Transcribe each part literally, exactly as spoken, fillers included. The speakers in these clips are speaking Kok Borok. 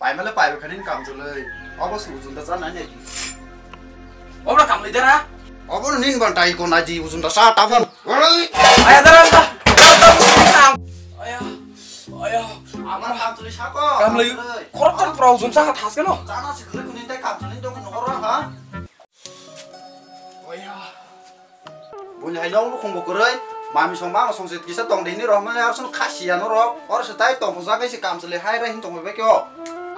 Aimale pai khanin kamchwlwi. Obo su ujunda cha nai nai. Obra kamli dera. Obo nin ban tai ko naji ujunda cha tabun. Aya dera da. Aya. Aya. Amar kamchwlwi sako. Kamli. Korok kan pro ujunda cha thas keno. Chana sikhle kunin tai kamchwlwi dong no ha. Oya. Buni hai nong nukhung bo kwrwi, mami song mama song se kisa tong dini rok mani arson khasi ya norok, oro se tai tong jagwi se kamchwlwi hai rai hin tong bai kyo.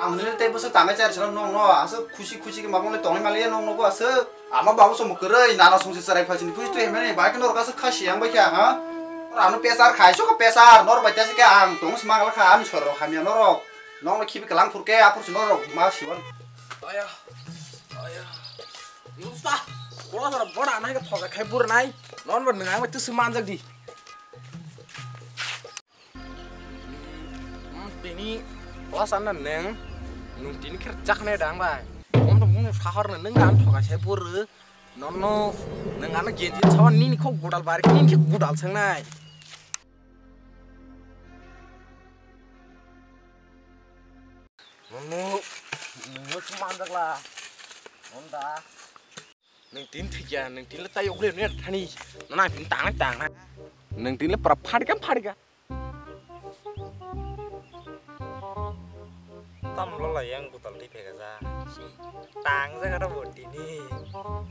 Ang hwnwi tei bwswk tangai chari sano nong no, aswk khusi khusi khe mabang le tongwi mali ya nong nogo aswk. Ama babu song bo kwrwi, nana song se chwrai phai sini khusi twi hemani bai khe norok aswk khasi yang bai khe ha. Oro ano pesar khai, soko pesar, norok bai tesa khe ang tong se mang la kha, ani sor rok hamya norok. Nong no khibi kalang phur khe, aphur se norok ma siwan. Oya. Oya. Nukta, kola sara bora nai ka thoka khai bur nai. Non bor nang ma tusu manjak di. Hmm, tini kola sana neng, nung tini kher chak nai dang bai. Om to mung sahar na neng gan thoka sai bur. Non no neng gan genji chawan nini khok gudal bar nini khok gudal sang nai. Nunu, nunu chumanjakla. Honda. Nung tin thikya, nung tin le tai okle ne thani. Nana tin tang tang. Nung tin le pra phadika phadika. Tam lola yang gutal di pega ja. Tang jaga ro botini.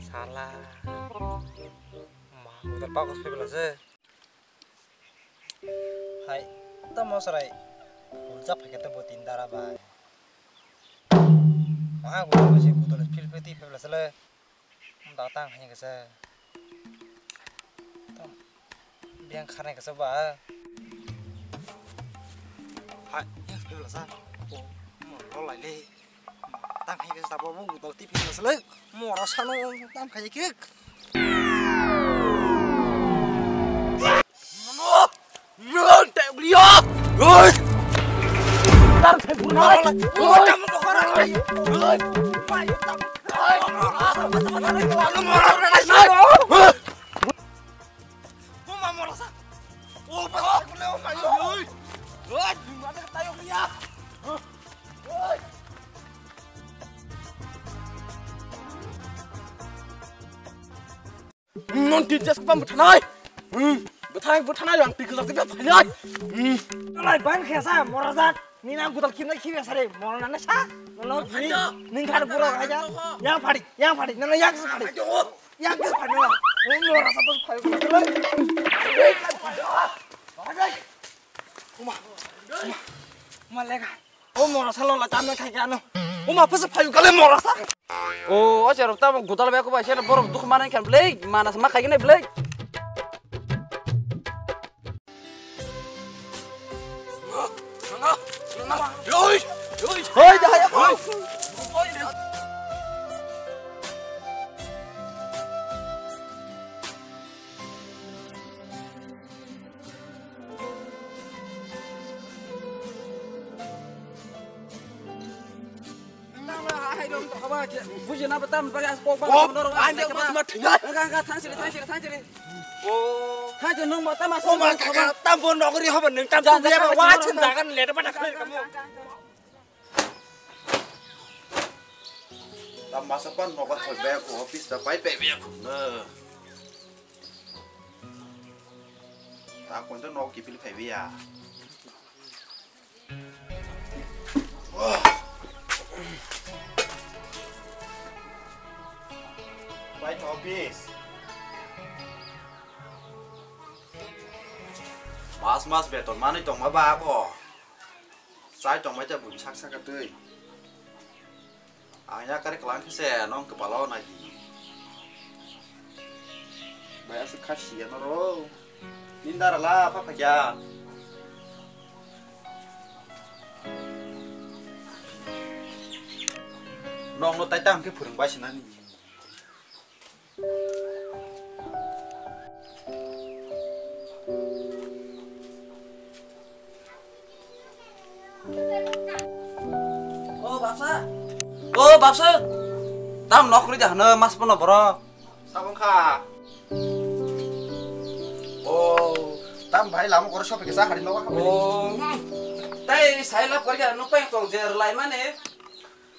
Sala. Ma gutal pakos pebla se. Hai, tamo sarai. Ulja phai kete bo tin dara bai. Maha gudal bai se gudal phil phil ti phil sele. Da tang hai kese. Tam biang kharnai kese ba. Hai, ya phil sa. O, mo lo lai le. Tang khai khe sabo bo gudal tipi sele mora sano tang khai khe. Nono, nono, tang liya. Oi. Tar khai burna. Oi, tam to khara lai. Oi. Pai tam. Oi. Mora lai. Oi. Buma mora sa. O ba, o ba, o ba. Oi. Oi, buma de tayo ya. Oi. Non tin jas pam buthanai. Hmm. Buthanai, buthanai ang tik lok tik phainai. Hmm. Lai ban khesa mora jat. Ni nang gudal khimna khimya sare mora na sa. Mora ni ning khar bura aja. Yang phadi, yang phadi. Nang yang phadi. Yang ke phadi. Ni mora sa to phadi. Uma. Uma lega. O mora sa lola chamna khai khe ano. Uma phasa phayu kale mora sa. O, o cherok tamo gudal bai ko bai sene borok dukh manai khan blei, mana ma khai nai blei. Oi, oi. Oi, da ya. Oi. Bujina ba tam ba kok ba. Ang ba ma thang. Ang ka thang sili thang sili thang sili. O. Thang sili nung ba tam sa. O ma kaka tam bo nokri hoba nung tam tu ya ba wa chin jagan le ba da khlai kamu. Tam masa pan nogo thoi be ko office da pai pe be ko na. Ta kon to nok kipil phai biya. Bai to office. Mas mas beton manwi tongma ba ko. Chai tongmai ta bum sak sak twi. Ang ya kare klang khe se nong kwpalo nai di. Bai aswk kha siya noro. Nindara la pha phakya. Nong no tai tam khe phwrwng bai sinani. O bapsa. O bapsa. Tam nok ri jahano mas pono borok. Sabong kha. O tam bhai lama kore sopi kesa hari nogo. O. Tai sai lap kori ka no peng tong jer lai mane.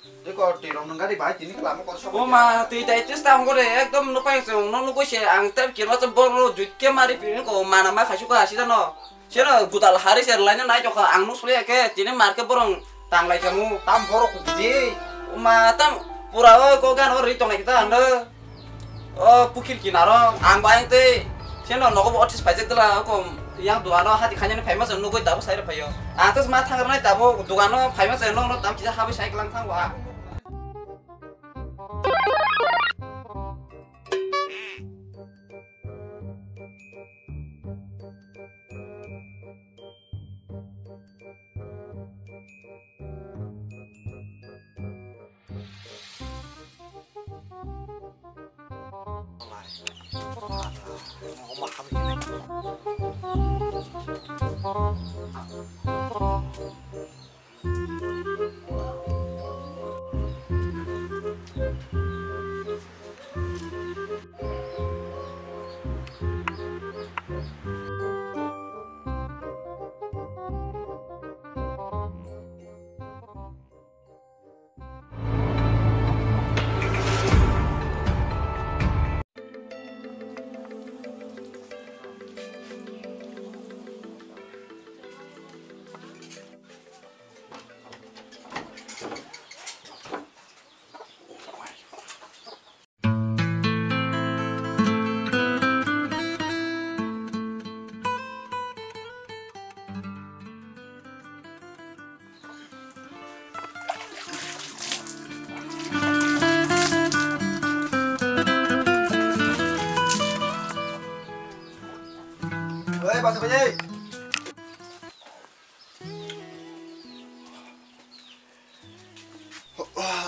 Tei kor twi rok nwng gari bai tini khe lama kor sok. O ma, twi tai tis tang gore, ekdom nupai se, no nugui se, ang tei kino se bor no juit ke mari pini ko, mana ma khaisu ka asida no. Seno gudal hari se laina nai jokha, ang nuk suli ke, tini mar ke borong tang lai kamu. Tam borok kuk di. O ma, tam pura o ko gan o ri tong lai kita ando. O pukhir kinaro ang bai tei seno nogo bo othis paijak dela ko yang dugano hati khainani phaima se nugui dabo saira phaio. Ang tes ma thangrwnai dabo dugano phaima se nokno tam kisa habai sai klang thango a. Oi, basa bajai.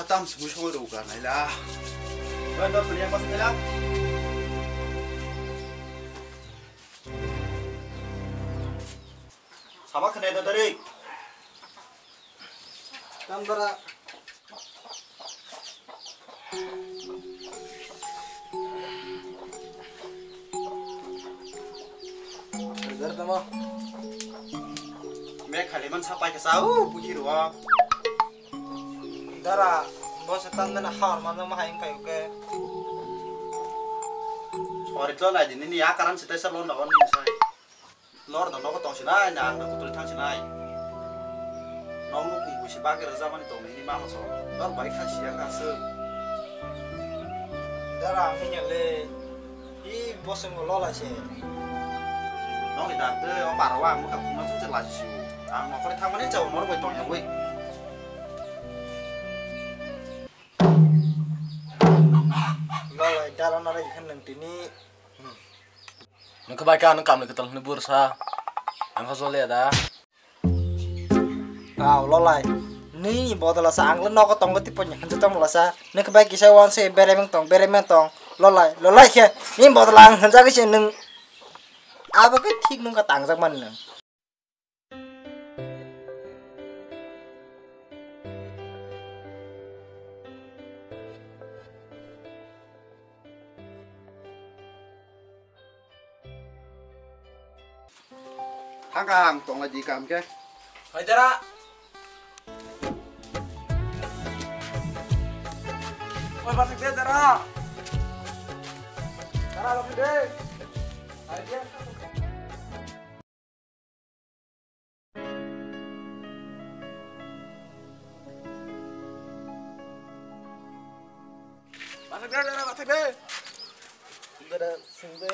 Tam sumui songwi rw ka naila. Oi, dor piliya basa bajai. Sama khne da dari. Tam dara. Dar tamo. Me khali man sapai ka sau puji ruwa. Dara, bo se tan dena hawar man ma hai pai ke. Sorry to lai dini ni akaran sita sa lon da on ni sai. Nor da nogo tong sinai, na ang da kutuli thang sinai. Nong nukung buisi bagwi rwjak mani tong nini mano so. Nor bai kha siya kha aswk. Dara ang hinya le. I bosong lo lai se. Nong ni da te o paro wa mukha phungma chung che lai si. Ang nokhore thang mani chao nor bai tong yawi. Lo lai dara nare ikhan nang tini. Nokha bai ka ano kamle ketal hwnwi bursa. Ang kha jole da. Aw, lolai. Nini bodola sa ang le nogo tongo tipo nya hanjo tong lasa. Nokha bai kisa wan se beremeng tong, beremeng tong. Lolai, lolai khe. Nini bodola ang hanjagwi se nwng. Abo khe thik nungkha tangjak mani nwng. Thangkha ang tonglai di kam khe. Hai dara. Oi, bathik de dara. Dara, bathik de. Hai dia. Bathik de, dara, bathik de. Dara, sing de.